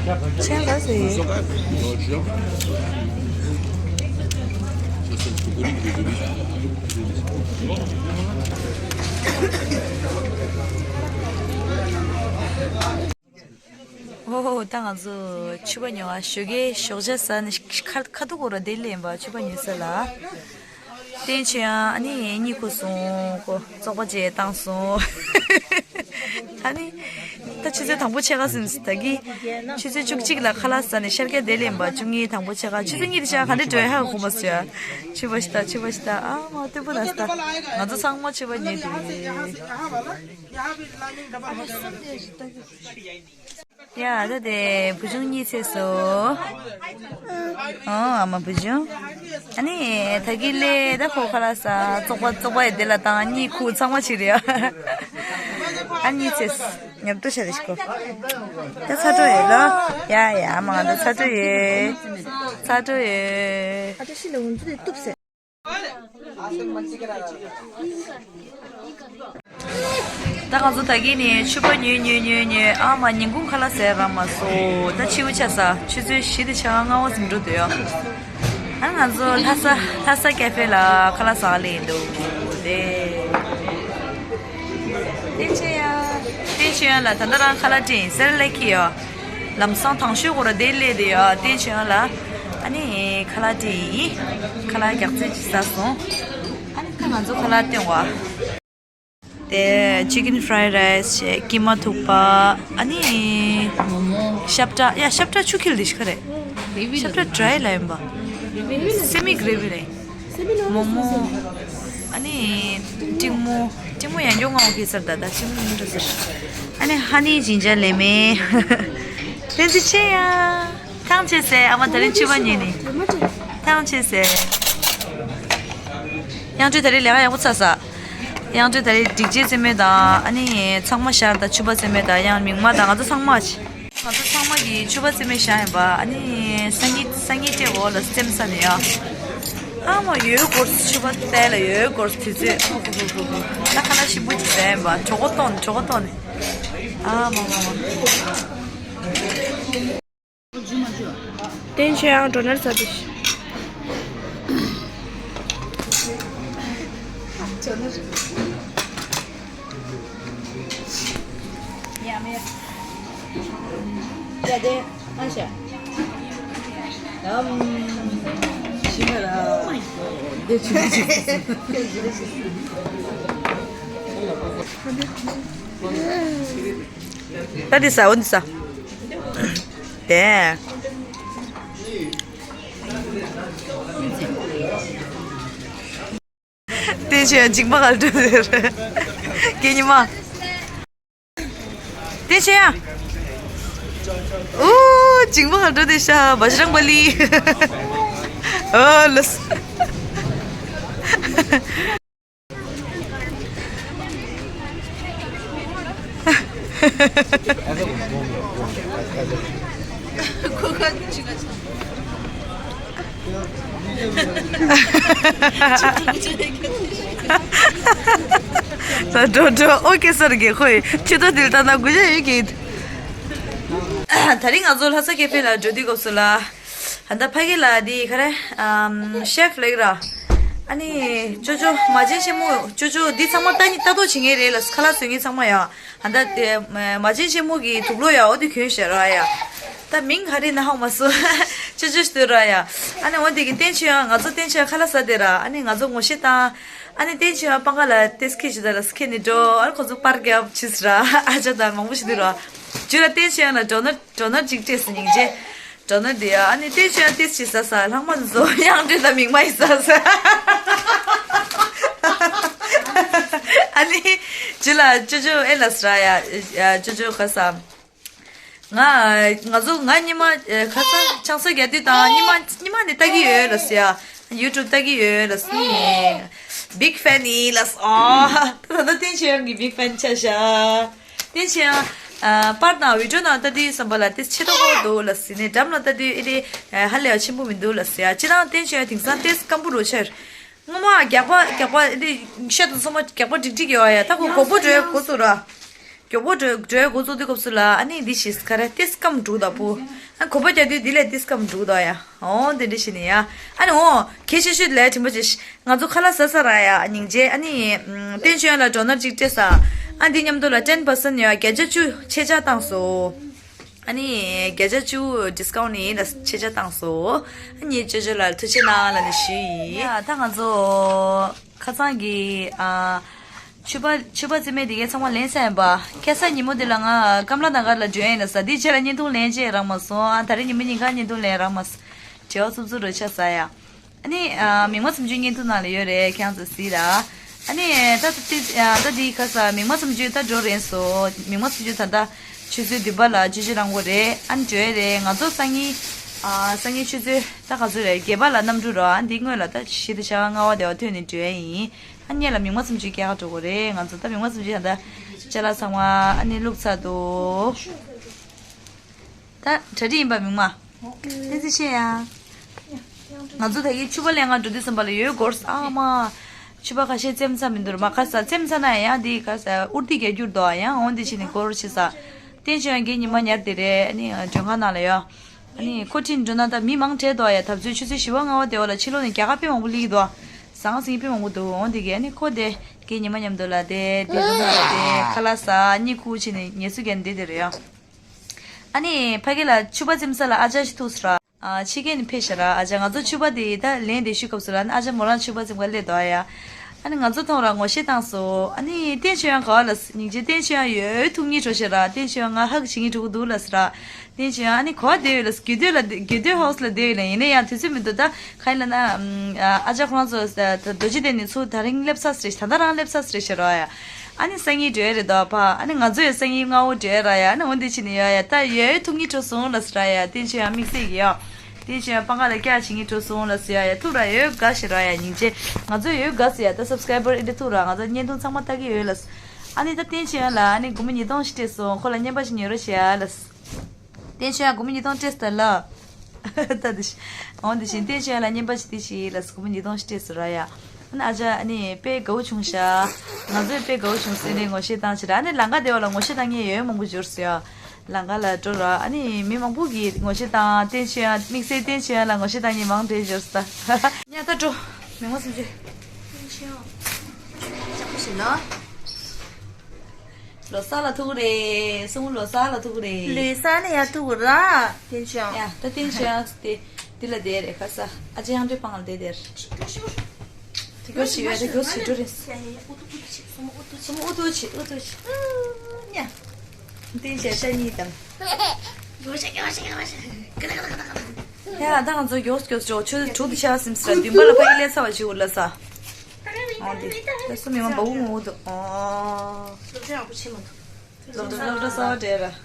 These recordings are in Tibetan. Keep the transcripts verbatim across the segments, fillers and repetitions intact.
ཆེན་ག་ཟེར་ཡིན། ཨོ་ད་ང་ཚོ་ཕྱུ་པ་ཉོ་བ་ཞོགས་ཀས་ཞོགས་ཇ་ཟ་ནས་ཁ་ཁ་ཐུག་གོ་ར་དེ་ལེན་པ་ཕྱུ་པ་ཉོ་ས་ལ། བསྟན་ཆོས་དབྱངས་ཨ་ནི་གཉིད་ཁུག་སོང་ཁོ་བཙོག་པ་བྱས་བཏང་སོང་། ཨ་ནི་ད་ཆུ་ཚོད་དང་པོ་ཕྱེད་ཀ་ཟིན་ད་གི། ཆུ་ཚོད་བཅུ་གཅིག་ལ་ཁ་ལག་ཟ་ནས་ཤར་རྒྱག་དེ་ལེན་པ་བཅུ་གཉིས་དང་པོ་ཕྱེད་ཀ་ཆུ་ཚོད་གཉིས་དེ་ཆ་ག་འདྲ་འགྲོ་ཡ་ཧ་གོ་མ་སོང་ཡ། ཕྱུ་པ་ཤི་ད་ཕྱུ་པ་ཤི་ད་ཨ་མ་སྟོན་པོ་ན་སི་ད་ང་ཚོ་ཚང་མ་ཕྱུ་པ་ཉོས་དེ་རེད། ཡ་ད་དེ་བུ་ཆུང་གཉིད་སད་སོང་། ཨོ་ཨ་མ་བུ་ཆུང་། ཨ་ནི་ད་གི་ལེ་ད་ཁོ་ཁ་ལག་ཟ་བཙོག་པ་བཙོག་པ་ཡི་དེ་ལ་བཏང་གཉིད་ཁུག་ཚང་མ་བྱེད་རེད་ཡ། ཨ་གཉིད་སད་སོང་། ཉབ་ཏུ་ཤ་རེ་ཞིག་གོ། ད་ཚ་དྲོ་ཡོད་ལོ། ཡ་ཡ་ཨ་མ་ང་ད་ཚ་དྲོ་ཡོད། ཚ་དྲོ་ཡོད། ཨ་ཅག་ཤི་ལ་འུ་ཚུ་དེ་གཏུབ་ཟེར། ད་ང་ཚོ་ད་གིན་ནས་ཕྱུ་པ་ཉོས་ཉོས་ཉོས་ཉོས་ཨ་མ་ཉིན་གུང་ཁ་ལག་ཟས་རག་མ་སོང་། ད་ཕྱི་པོ་ཆགས་ས་ཆུ་ཚོད་བཞི་དང་ཕྱེད་ཀ་ལྔ་པ་ཙམ་འགྲོ་འདོད་ཡོད། ཨ་ང་ཚོ་ལྷ་ས་ལྷ་ས་ཀེ་ཧྥེ་ལ་ཁ་ལག་ཟ་ག་སླེབས་འདུག་དེ། བསྟན་ཆོས་དབྱངས། བསྟན་ཆོས་དབྱངས་ལ་ད་ལྟ་རང་ཁ་ལག་སྤྲད་ཡིན་ཟེར་ལབ་ཀྱི་ཡོད། ལམ་སང་དང་ཤོས་སྐོར་དེ་སླེབས་དེ་ཡོད་བསྟན་ཆོས་དབྱངས་ལ། ཨ་ནི་ཁ་ལག་སྤྲད་ཡིན། ཁ་ལག་རྒྱག་རྩེ་ཅིག་ཟ་སོང་། ཨ་ནི་ད་ང་ཚོ་ཁ་ལག་སྟོན་བ། དེ་chicken fried rice བྱས་ཀི་མ་ཐུག་པ། ཨ་ནི་ཤབ་ཏྲ་ཡ་ཤབ་ཏྲ་ཆུ་ཁྱིལ་དེ་ཤི་ཁ་རེད། ཤབ་ཏྲ་ཌ་རའི་ལ་ཡིན་པ། སེ་མི་གྷ་རེ་བི་རེད། མོག་མོག་ཨ་ནི་ཏྲིང་མོ། ཏྲིང་མོ་ཡང་སྐྱོ་ངའོ་གེ་སར་ད་ད་ཏྲིང་མོ་མི་འགྲོ་ཟེར། ཨ་ནི་ཧ་ནི་ཇིན་ཇར་ལེ་མོན། བསྟན་ཆོས་ཆེ་ཡ། ཐང་ཆད་ཟེར་ཨ་མ་ད་རིང་ཕྱུ་པ་ཉོས་ནི། ཐང་ཆད་ཟེར། དབྱངས་སྒྲོན་ད་རིང་ལས་ཀ་ཡག་པོ་ཚར་ས། དབྱངས་སྒྲོན་ད་རིང་སྒྲིག་ཆས་རྩེད་མོ་དང་ཨ་ནི་ཚང་མ་ཤར་དང་ཕྱུ་པ་རྩེད་མོ་དང་ཡང་མིག་དམར་དང་ང་ཚོ་ཚང་མ་ཆེ། ང་ཚོ་ཚང་མ་གིས་ཕྱུ་པ་རྩེད་མོ་བཞག་ཡིན་པ། ཨ་ནི་སང་ཉིན་སང་ཉིན་སྤྲད་འོ་ལ་རྩེད་མོ་ས་ནས་ཡ། ཨ་མ་ཡོད་སྐོར་ཕྱུ་པ་བལྟས་ལ་ཡོད་སྐོར་དུས་ཚོད་ཨ་ཧུ་ཧུ་ཧུ་ཧུ། ད་ཁ་ལག་ཞིམ་པོ་ཅིག་བཟས་ཡིན་པ་གྲོད་ཁོག་ལྟོགས་ནས་གྲོད་ཁོག་ལྟོགས་ནས། ཨ་མ་མ་མ། བསྟན་ཆོས་དབྱངས་ཌོ་ནར་ཟ་དུས། ད་འདི་ཟ། འོ་འདི་ཟ། དེ། བསྟན་ཆོས་ཡང་འཇིགས་པ་ག་ལ་འགྲོ་ཟེར། སྐད་ཉི་མ། བསྟན་ཆོས་ཡང་། ཨོ། འཇིགས་པ་ག་ལ་འགྲོ་དེ་ཤ་བ་ཞི་རང་པ་ལི། ཨོ་ལོས། ད་འགྲོ་འགྲོ་ཨོ་ཀེ་སར་གེ་ཁོས་ཁྱོད་ཚོ་དེ་ལ་ལྟ་ན་དགུ་ཤ་ཡོད་ཀྱི། ད་རིང་ང་ཚོ་ལྷ་ས་ཀེ་ཧྥེ་ལ་འགྲོ་དུས་སྐབས་སུ་ལ། ཧ་ད་ཕ་གི་ལ་དེ་ག་རེ། ཨམ། ཤེཕ་ལེགས་ར། ཨ་ནི་ཅོ་ཅོ་མ་བྱན་ཆེན་མོ་ཅོ་ཅོ་འདི་ཚང་མ་ལྟ་ནི་ལྟ་རྟོག་བྱེད་མཁན་རེད་ལ་ཁ་ལག་བཟོ་མཁན་ཚང་མ་ཡ། ཧ་ད་དེ་མ་བྱན་ཆེན་མོ་གི་དུག་ལོག་ཡ་འོ་དེ་གྱོན་ཤ་ར་ཡ། ད་མིང་ག་རེ་ན་ཧ་མ་སོ། ཅོ་ཅོ་ཞིག་འདུག་ར་ཡ། ཨ་ནི་འོ་དེ་གི་བསྟན་ཆོས་ཡང་ང་ཚོ་བསྟན་ཆོས་ཡང་ཁ་ལག་ཟ་དེ་ར་ཨ་ནི་ང་ཚོ་ངོ་ཤེས་དང་། ཨ་ནི་བསྟན་ཆོས་ཡང་སྤང་ཁ་ལ་ཏེ་སི་ཁེ་ཞིག་ད་ལ་སི་ཁེ་ནི་འགྲོ་ཨ་ཁོ་ཚོ་པར་རྒྱབ་ཕྱིས་ར་ཨ་ཅག་དང་མང་པོ་ཞིག་འདུག་ར། ཇུ་ལ་བསྟན་ཆོས་ཡང་ལ་ཌོ་ནར་ཌོ་ནར་ཅིག་སྤྲད་སོང་སྙིང་རྗེ། ཌོ་ནར་དེ་ཡ་ཨ་ནི་བསྟན་ཆོས་ཡང་ཏེ་སི་ཅིག་ཟ་ས་ལྷག་མ་དེ་ཚོ་ཡང་འདྲེ་དང་མིག་མ་ཡི་ཟ་ས། ཨ་ནི་ཇུ་ལ་ཅོ་ཅོ་ཨེ་ལ་སི་ར་ཡ་ཅོ་ཅོ་ཁ་ས། ང་ང་ཚོ་ང་ཉི་མ་ཨེ་ཁ་སང་ཆང་ས་རྒྱག་དུས་དང་ཉི་མ་ཉི་མ་ནས་ལྟ་གི་ཡོད་ལ་སི་ཡ། ཡུ་ཊུབ་ལྟ་གི་ཡོད་ལ་སི། བིག་ཕེན་ཡིན་ལ་སི། ཨ་ད་ད་བསྟན་ཆོས་ཡང་གི་བིག་ཕེན་ཆ་ཤ། བསྟན་ཆོས་ཡང་ཨ་པར་དང་བི་ཌིའོ་ནང་ལྟ་དུས་བསམ་པ་ལ་ཏེ་ཆེ་ཏོག་ཏོག་འདུག་ལ་སི་ནས་འགྲམ་ལ་ལྟ་དུས་ཨེ་རེ་ཧ་ལས་ཡ་ཆེན་པོ་མི་འདུག་ལ་སི་ཡ། ཅི་དང་བསྟན་ཆོས་ཡང་དེང་སང་ཏེ་སྐམ་པོ་རུ་ཆེར། སྔོན་མ་རྒྱག་པ་རྒྱག་པ་ཨེ་རེ་ཤ་དང་ཚང་མ་རྒྱག་པ་འགྲིག་འགྲིག་ཡོད་ཡ། ད་ཁོ་གོག་པོ་འགྲོ་ཡ་གོ་སོ་ར། མགྱོགས་པོ་འགྲོ་འགྲོའི་འགོ་བཙུགས་དུས་སྐབས་སུ་ལ་ཨ་ནི་འདི་ཞིག་ག་རེ་ཏིས་ཀམ་འགྲོ་ད་པོ། ཨ་གོམ་པ་རྒྱག་དུས་འདི་ལས་ཏིས་ཀམ་འགྲོ་ད་ཡ། ཨོ་དེ་འདྲ་ཞིག་ནི་ཡ། ཨ་ནི་ཨོ་གལ་ཆེ་ཤོས་ལས་དྲན་པ་ཅིག་ང་ཚོ་ཁ་ལག་ཟ་ས་ར་ཡ་སྙིང་རྗེ། ཨ་ནི་ཨམ་བསྟན་ཆོས་ཡང་ལ་ཌོ་ནར་ཅིག་སྤྲད་ས། ཨ་འདི་མཉམ་དུ་ལ་ཊེན་པར་སེན་ཡ་བརྒྱ་ཆ་བཅུ་ཆད་ཆག་བཏང་སོ། ཨ་ནི་བརྒྱ་ཆ་བཅུ་ཌི་སི་ཀའུན་ཊི་ཡིན་ལ་ཆད་ཆག་བཏང་སོ། ཨ་ནི་ཅོ་ཅོ་ལ་ཐུགས་རྗེ་གནང་ལ་ནི་ཞུས་ཡིན། ཡ་ད་ང་ཚོ་ཁ་སང་གི་ཨ་ཕྱུ་པ་ཕྱུ་པ་རྩེད་མོ་དེ་གའི་ཚང་མ་ལེན་ས་ཡིན་པ། ཁ་སང་ཉིན་མོ་དེ་ལ་ང་ཀམ་ལ་ན་གར་ལ་འགྲོ་ཡ་ཡིན་ལ་ས། དེའི་རྗེས་ལ་བརྙན་ཐུང་ལེན་ཅེས་རག་མ་སོང་། ཨ་ད་རེས་ཉིན་མོ་ཉིན་གང་བརྙན་ཐུང་ལེན་རག་མ་སོང་། བྲེལ་བ་འཚུབ་འཚུབ་རུ་ཆགས་ས་ཡ། ཨ་ནི་ཨ་མིག་དམར་སུམ་ཅུའི་བརྙན་ཐུང་ནང་ལ་ཡོད་རེད། ཁྱེད་རང་ཚོ་གཟིགས་ར། ཨ་ནི་ད་ད་ད་ད་འདི་ཁ་ས་མིག་དམར་སུམ་ཅུ་ད་འགྲོ་རན་སོང་། མིག་དམར་སུམ་ཅུ་ད་ལྟ་ཆུ་ཚོད་བདུན་པ་ལ་ཆུ་ཆུ་རང་གོ་རེད། ཨ་ནི་འགྲོ་ཡ་རེད། ང་ཚོ་སང་ཉིན་ཨ་སང་ཉིན་ཆུ་ཚོད་ད་ག་ཚོད་རེད། བརྒྱད་པ་ལ་གནམ་གྲུ་རོ། ཨ་འདི་སྔོན་ལ་ད་བཞི་དང་ཕྱེད་ཀ་ལྔ་པ་དེ་བ་ཐོན་ནས་འགྲོ་ཡ་ཡིན། ཨ་ནི་ལ་མིག་དམར་སུམ་ཅུ་སྐྱེལ་ག་འགྲོ་གོ་རེད། ང་ཚོ་ད་མིག་དམར་སུམ་ཅུ་ད་ལྟ་ཅ་ལག་ཚང་མ་ཨ་ནི་བླུགས་ཚར་འདུག་ད་གྲ་སྒྲིག་ཡིན་པ་མིག་དམར། བསྟན་འཛིན་ཤེས་ཡ། ང་ཚོ་ད་གིན་ཕྱུ་པ་ལེན་ག་འགྲོ་དུས་ཙམ་པ་ལ་ཡོད་སྐོར་ཨ་མ། ཕྱུ་པ་ཁ་ཤས་བཙེམ་ཚར་མི་འདུག་མ་ཁ་ས་བཙེམ་ཚར་ན་ཡང་འདི་ཁ་ས་ཨུར་ཏི་རྒྱག་རྒྱུར་འདུག་ཡང་འོང་འདི་ཕྱིན་ནས་སྐོར་ཕྱི་ས། བསྟན་ཆོས་ཡང་གི་ཉི་མ་ཉར་དེ་རེད། ཨ་ནི་མགྲོན་ཁང་ནང་ལ་ཡོད། ཨ་ནི་ཁོ་ཁྲིད་འགྲོ་ན་ད་མི་མང་དྲགས་འདུག་ཡ། ད་གཟོད་ཆུ་ཚོད་བཞི་པ་ལྔ་པ་དེ་བ་ལ་ཕྱི་ལོགས་ནས་རྒྱ་གར་དཔེ་མང་པོ་སླེབས་ཀྱི་འདུག་ཟང་ཟིང་དཔེ་མང་པོ་འདུག་འོང་འདི་གི་ཨ་ནི་ཁོ་དེ་གི་ཉི་མ་མཉམ་དུ་ལ་དེ་དེ་དེ་ཁ་ལག་ཟ་གཉིད་ཁུག་བྱས་ནས་ངལ་གསོ་རྒྱག་ནས་བསྡད་དེ་རེད་ཡ། ཨ་ནི་ཕ་གི་ལ་ཕྱུ་པ་བཙེམ་ས་ལ་ཨ་ཅག་ཞིག་ཐུག་སོང་ར། ཨ་ཕྱི་རྒྱལ་ནས་ཕེབས་ཤག་ར། ཨ་ཅག་ང་ཚོ་ཕྱུ་པ་དེ་ད་ལེན་བསྡད་ཤུལ་སྐབས་སུ་ལ་ཨ་ཅག་མོ་རང་ཕྱུ་པ་བཙེམ་ག་སླེབས་འདུག་ཡ། ཨ་ནི་ང་ཚོ་མཐོང་ར་ངོ་ཤེས་བཏང་སོང་། ཨ་ནི་བསྟན་ཆོས་ཡང་ག་བ་ལ་སྙིང་རྗེ། བསྟན་ཆོས་ཡང་ཡོད་ཐུག་ཉིད་འགྲོ་ཤག་ར། བསྟན་ཆོས་ཡང་ང་ཧ་གི་བྱེད་ངེས་འགྲོ་གི་འདུག་ལ་ཟེར་ར། བསྟན་ཆོས་ཡང་ཨ་ནི་ག་བ་བསྡད་ཡོད་ལ་ཟེར། རྒྱུད་སྟོད་ལ་རྒྱུད་སྟོད་ཧའོ་སི་ལ་བསྡད་ཡོད་ལ། ཡིན་ན་ཡང་དུས་ཚོད་མི་འདུག་ད་ག་ཡིན་ལ་ན་ཨ་ཅག་ཁོ་རང་ཚོ་རྡོ་རྗེ་གདན་ནས་ཚུར་ད་རིང་སླེབས་ས་ཟེར། ད་ལྟ་རང་སླེབས་ས་ཟེར་ཤག་ར་ཡ། ཨ་ནི་སང་ཉིན་འགྲོ་ཡ་རེད་དོ་ཕ། ཨ་ནི་ང་ཚོ་ཡང་སང་ཉིན་སྔ་བོ་འགྲོ་ཡ་ར་ཡ། ཨ་ནི་འོ་འདི་ཕྱིན་ནས་ཡ་ཡ་ད་ཡོད་ཐུག་ཉིད་འགྲོ་སོང་ལ་ཟེར་ར་ཡ། བསྟན་ཆོས་ཡང་དམིགས་བསལ་གྱི་ཡ། བསྟན་ཆོས་ཡང་སྤང་ཁ་ལ་སྐྱག་བྱེད་ཉིད་འགྲོ་སོང་ལ་ཟེར་ཡ་ཡ། ཐུག་ར་ཡོད་དགའ་ཞེ་ར་ཡ། སྙིང་རྗེ། ང་ཚོ་ཡོད་དགའ་ཟེར་ཡ། ད་སབ་སི་ཀ་རའི་བར་ཨེ་འདྲ་ཐུག་ར། ང་ཚོ་བརྙན་ཐུང་ཚང་མ་ལྟ་གི་ཡོད་ལ། ཨ་ནི་ད་བསྟན་ཆོས་ཡང་ལ་ཨ་ནི་སྒོར་མོ་ཉིས་སྟོང་ཞིག་སྤྲད་སོང་། ཁོ་ལ་རྔན་པ་ཞིག་ཉོ་རོགས་བྱེད་ཡ་ལ། བསྟན་ཆོས་ཡང་སྒོར་མོ་ཉིས་སྟོང་སྤྲད་སོང་ད་ལ། ད་འདི་ཞིག་འོང་འདི་ཞིག་བསྟན་ཆོས་ཡང་ལ་རྔན་པ་ཞིག་དེ་ཞིག་ལ་སྒོར་མོ་ཉིས་སྟོང་ཞིག་སྤྲད་སོང་ར་ཡ། ཨ་ནི་ཨ་ཅག་ཨ་ནི་དཔེ་དགའ་བོ་བྱུང་ཤག་ང་ཚོས་དཔེ་དགའ་བོ་བྱུང་ཟེར་ནས་ངོ་ཤེས་བཏང་ཕྱིར། ཨ་ནི་ལམ་ཁ་དེ་བ་ལ་ངོ་ཤེས་བཏང་མཁན་ཡོད་མང་པོ་འབྱོར་སོང་ཡ། ལམ་ཁ་ལ་འགྲོ་ར་ཨ་ནི་མི་མང་པོ་གིས་ངོ་ཤེས་བཏང་། བསྟན་ཆོས་ཡང་དམིགས་བསལ་བསྟན་ཆོས་ཡང་ལ་ངོ་ཤེས་བཏང་མཁན་མང་དྲགས་འབྱོར་སོང་ད། ཉ་ད་འགྲོ། མི་ངོ་སུམ་ཅུ། ལོ་གསར་ལ་ཐུག་གི་རེད། སྲུ་མོ་ལོ་གསར་ལ་ཐུག་གི་རེད། ལོ་གསར་ནས་ཡར་ཐུག་གི་ར། བསྟན་ཆོས་ཡང་། ཡ་ད་བསྟན་ཆོས་ཡང་དེ་འདི་ལ་བསྡད་རེད། ཁ་ས་ཨ་ཅེ་ཡང་འདྲེ་སྤང་ལ་བསྡད་དེར། དེ་གོ་ཞིག་ཡོད། དེ་གོ་ཞིག་འགྲོ་རེད། སྲུ་མོ་ཨུ་ཐུག་ཆེ། སྲུ་མོ་ཨུ་ཐུག་ཆེ། ཨུ་ཐུག་ཆེ། ཉ། བསྟན་ཆོས་ཤ་གཉིས་དང་། ཡ་ད་ང་ཚོ་མགྱོགས་མགྱོགས་འགྲོ། ཆུ་ཚོད་དྲུག་དང་ཕྱེད་ཀ་ཟིན་ས་ར། བདུན་པ་ལ་ཕ་གི་སླེབས་ཚར་བ་ཞིག་འུར་ལ་ས། འོང་དེ་ད་སུ་མི་མ་འབའ་བུ་ངོ་བོ་འདུག་ཨོ། སློབ་གྲྭ་ཡག་པོ་ཆེ་མ་འདུག་སློབ་གྲྭ་སློབ་གྲྭ་གསར་པ་འདྲ་ར།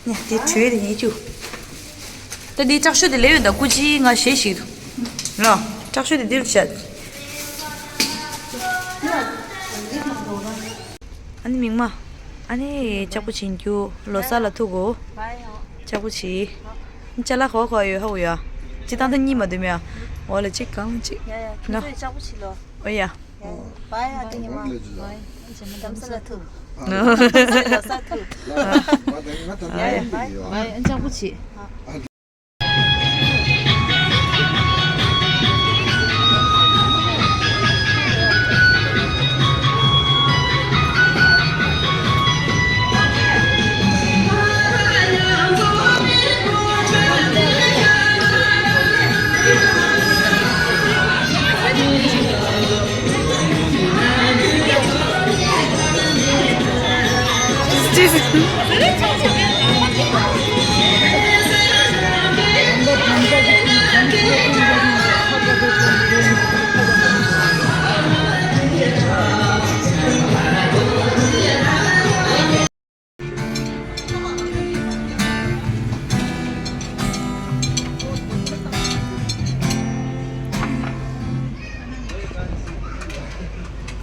ཉ་དེ་བྲོས་དེ་ཉེ་ཆུ། ད་འདི་དྲག་ཤོས་དེ་ལས་ཡོད་ད། སྐུ་མཁྱེན་ང་ཞེ་ཞིག་ལ། དྲག་ཤོས་དེ་འདིར་བྱ། ཨ་ནི་མིག་མ། ཨ་ནི་ལྕགས་པོ་བྱིན་རྒྱུ་ལོ་གསར་ལ་ཐུག་གོ། ལྕགས་པོ་བྱི། ཅ་ལག་ག་བ་ག་བ་ཡོད་ཧ་གོ་ཡ། ཅི་ཏང་ཏ་གཉིས་མ་འདུག་མེ་ཡ། འོ་ལ་གཅིག་གང་གཅིག་ཡ་ཡ། ཁྱེད་ཚོས་ལྕགས་པོ་བྱི་ལོ། ཨོ་ཡ། བའི་ཨ་ཏི་ཉི་མ། བའི་ཨ་ཅེ་མ་དམ་ས་ལ་ཐུག་དམ་ས་ལ་ཐུག་ཡ་ཡ་བའི་བའི་ཨ་ལྕགས་པོ་བྱི།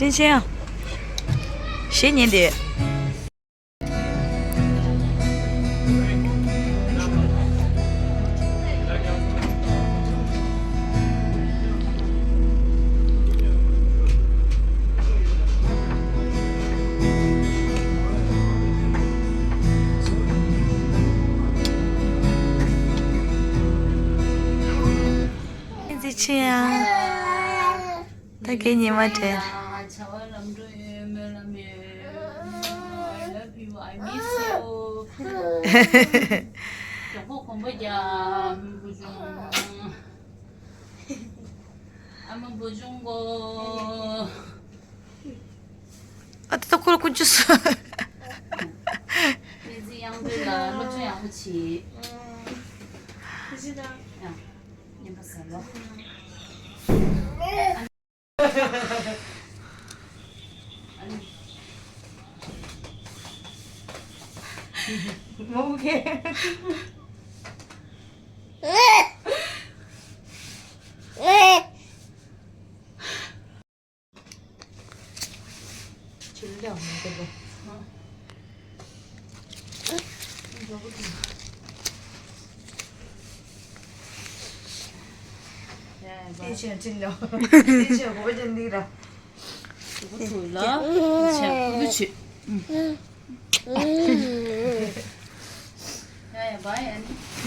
བསྟན་ཆོས་ཡང་། གཞས་ཉན་དེ། དེ་ཆེ་ཡ། ད་གད་ཉི་མ་བྲལ། བྱ་བ་ལམ་འགྲོ་ཡོད་སྨོན་ལམ་ཡོད། I love you, I miss you. མགྱོགས་པོ་གོམ་པ་རྒྱག་ཨ་མ་བུ་ཆུང་། ཨ་མ་བུ་ཆུང་གོ། ཨ་ཏི་ཏོ་ཁོ་ར་ཀུན་ཅུ་སུ། བསྟན་འཛིན་དབྱངས་སྒྲོན་ལགས་སློབ་སྦྱོང་ཡག་པོ་བྱེད། ཡང་ཉན་པ་ཟེར་ལོ། མོ་གེ།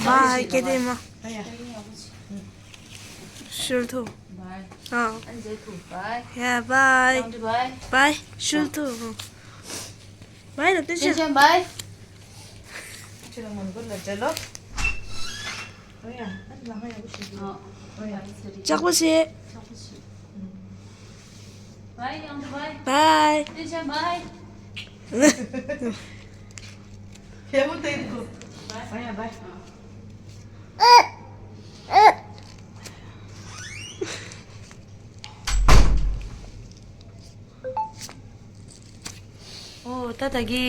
Bye, Kedema. Shultu. Bye. ཨ། ཨན་ཇེ་ཐུ་བྷའི། Yeah, bye. ཡང་དུ་བྷའི། Bye. ཤུལ་དུ། བྷའི་ལབ་དེ་ཅན་ཅན་བྷའི། ཁྱོད་ལ་མོན་གྷོ་ལ་འབྲེལ་ལོ། ཨོ་ཡ། ཨ་ནི་ལ་ཧ་ཡག་པོ་ཞིག་འདུག་ཨོ། ཨོ་ཡ། ལྕགས་པོ་བྱེད། ལྕགས་པོ་བྱེད། བྷའི། ཡང་དུ་བྷའི། བྷའི། ཅན་ཅན་བྷའི། ཡག་པོ་བསྟན་འདུག་ཨོ་ཡ་བྷའི། ཨོ་ད་ད་གི་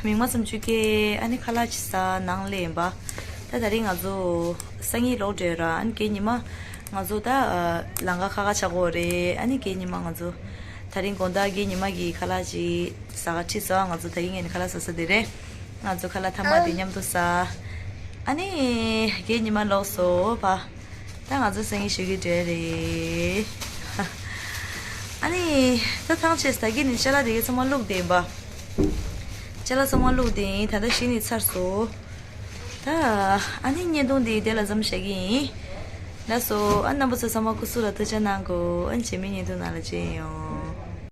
མིག་དམར་སུམ་ཅུ་ཀའི་ཨ་ནི་ཁ་ལག་ཅིག་ཟ་ནང་ལེན་པ། ད་ད་རིང་ང་ཚོ་སང་ཉིན་ལོག་འགྲོ་ཡོད་ར། ཨ་ནི་གད་ཉི་མ་ང་ཚོ་ད་ལང་ཀ་ཁ་ཁ་ཆགས་གོ་རེད། ཨ་ནི་གད་ཉི་མ་ང་ཚོ་ད་རིང་དགོང་དག་གད་ཉི་མ་གི་ཁ་ལག་ཅིག་ཟ་ག་ཁྲིད་སོང་། ང་ཚོ་ད་གི་ངས་ནི་ཁ་ལག་ཟ་ས་དེ་རེད། ང་ཚོ་ཁ་ལག་ཐ་མག་དེ་མཉམ་དུ་ཟ། ཨ་ནི་གད་ཉི་མ་ལོག་སོང་བ། ད་ང་ཚོ་སང་ཉིན་ཞོགས་ཀས་འགྲོ་རེད། ཨ་ནི་ད་ཐང་ཆད་ད་གི་ནི་ཅ་ལག་དེ་གའི་ཚང་མ་བླུགས་བསྡད་ཡིན་པ། ཅ་ལག་ཚང་མ་བླུགས་བསྡད་ཡིན། ད་ལྟ་གཞི་ནས་ཚར་སོང་། ད་ཨ་ནི་བརྙན་ཐུང་འདི་དེ་ལ་མཚམས་བཞག་གི་ཡིན། ལགས་སོ། ཨ་རྣམ་པ་ཚོ་ཚང་མ་སྐུ་གཟུགས་ལ་ཐུགས་ཅག་གནང་གོ། ཨ་ནི་རྗེས་མའི་བརྙན་ཐུང་ནང་ལ་མཇལ་ཡོང་།